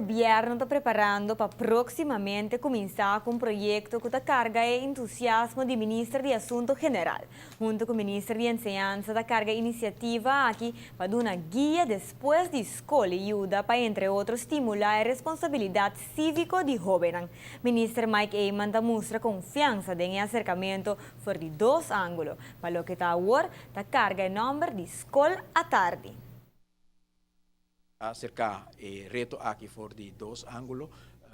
Gobierno ta preparando pa proximamente cuminsa cu un proyecto cu ta carga e entusiasmo di Minister di Asunto General. Hunto cu Minister di Enseñansa ta carga iniciativa aki pa duna guia despues di scol y yuda pa, entre otro, stimula e responsabilidad civico di hobennan. Minister Mike Eman ta mustra confiansa den e acercamento for di dos angulo, pa loke ta awor ta carga e nomber di Scol Atardi. Acerca e reto aki for di dos angulo: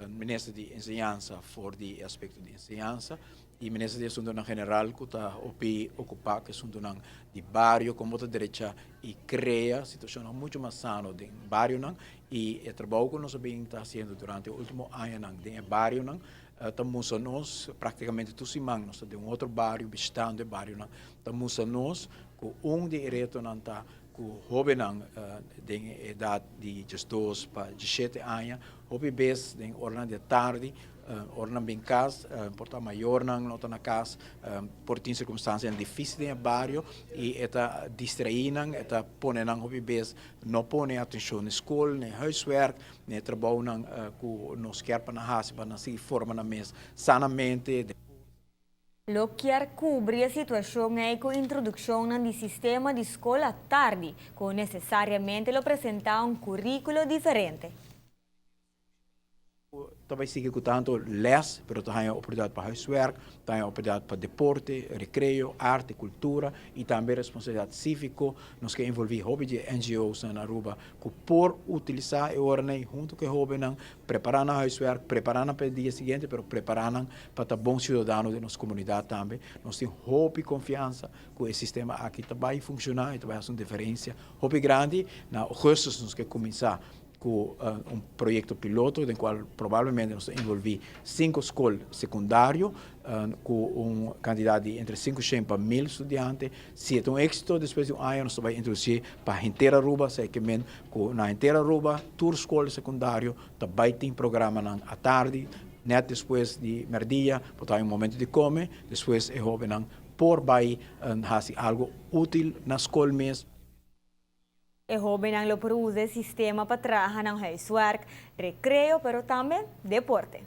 Minister di Enseñansa for di aspecto di enseñansa y Minister di Asunto General, cu ta ocupa cu asunto di bario, con ta drecha y crea situacion mucho mas sano den bario. Y e trabou cu nos a bin ta haciendo durante e ultimo aña den bario ta mustra nos, practicamente tur siman nos ta den un otro bario, bishitando e bario, ta mustra nos cu un di e retonan ta cu hobennan den edad di 12 pa 17 aña, hopi bes den ora di atardi, ora nan bin cas, por ta mayornan no ta na cas, por tin circunstancia dificil den bario y e ta distrae nan, e ta pone nan hopi bes no pone atencion na scol, na huiswerk, na trabou nan cu nos kier pa nan hasi, pa nan sigui forma nan mes sanamente. Lo kier cubri e situacion ey cu introduccion di sistema di scol atardi, cu necesariamente lo presenta un curiculo diferente. Tambe sigui cu tanto les, pero tin oportunidad pa huiswerk, tin oportunidad pa deporte, recreo, arte, cultura y tambe responsabilidad civico. Nos kier envolvi hopi di NGOs na Aruba cu por utilisa e ora hunto cu e hobennan, prepara nan huiswerk, prepara pa e dia siguiente, pero prepara pa ta bon ciudadano di nos comunidad tambe. Nos tin hopi confiansa cu e sistema aki tambe ta funciona y tambe ta haci un diferencia hopi grandi. Na augustus nos kier cuminsa cu un proyecto piloto, den cual probablemente nos ta envolvi cinco scol secundario, cu un cantidad di entre 500 pa 1000 studiante. Si ta un exito, despues di un aña nos ta bay introduci pa henter Aruba, esey kiermen cu na henter Aruba, tur scol secundario tambe tin programa na atardi, net despues di merdia, pa un momento di come, despues e hobennan por bay haci algo util na scol mes. E hobennan lo por usa e sistema pa traha nan huiswerk, recreo, pero tambe deporte.